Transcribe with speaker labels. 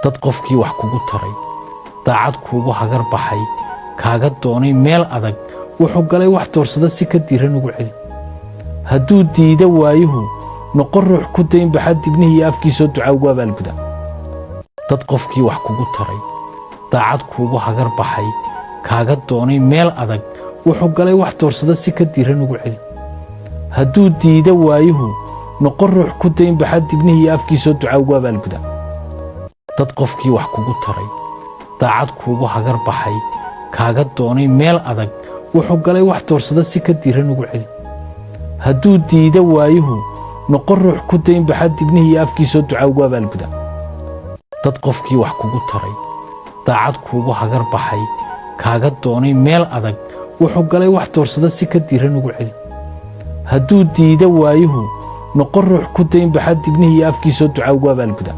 Speaker 1: Dad qofkii wax kugu taray, daacad kuugu hagar baxay, kaaga doonay meel adag, wuxuu galay wax doorsada si ka diiran ugu celi. Hadduu diida waayuhu, noqon ruux ku daynbaxa dibnihii iyo afkiisoo ducaa ugu abaalguda. Dad qofkii wax kugu taray, daacad kuugu hagar baxay, kaaga doonay meel adag, wuxuu galay wax doorsada si ka diiran ugu celi. Hadduu diida waayuhu, noqon ruux ku daynbaxa dibnihii iyo afkiisoo ducaa ugu abaalguda. Dad qofkii wax kugu taray, daacad kuugu hagar baxay, kaaga doonay meel adag, wuxuu galay wax doorsada si ka diiran ugu celi. Hadduu diida waayuhu, noqon ruux ku daynbaxa dibnihii iyo afkiisoo ducaa ugu abaalguda. Dad qofkii wax kugu taray, daacad kuugu hagar baxay, kaaga doonay meel adag, wuxuu galay wax doorsada si ka diiran ugu celi. Hadduu diida waayuhu, noqon ruux ku daynbaxa dibnihii iyo afkiisoo ducaa ugu abaalguda.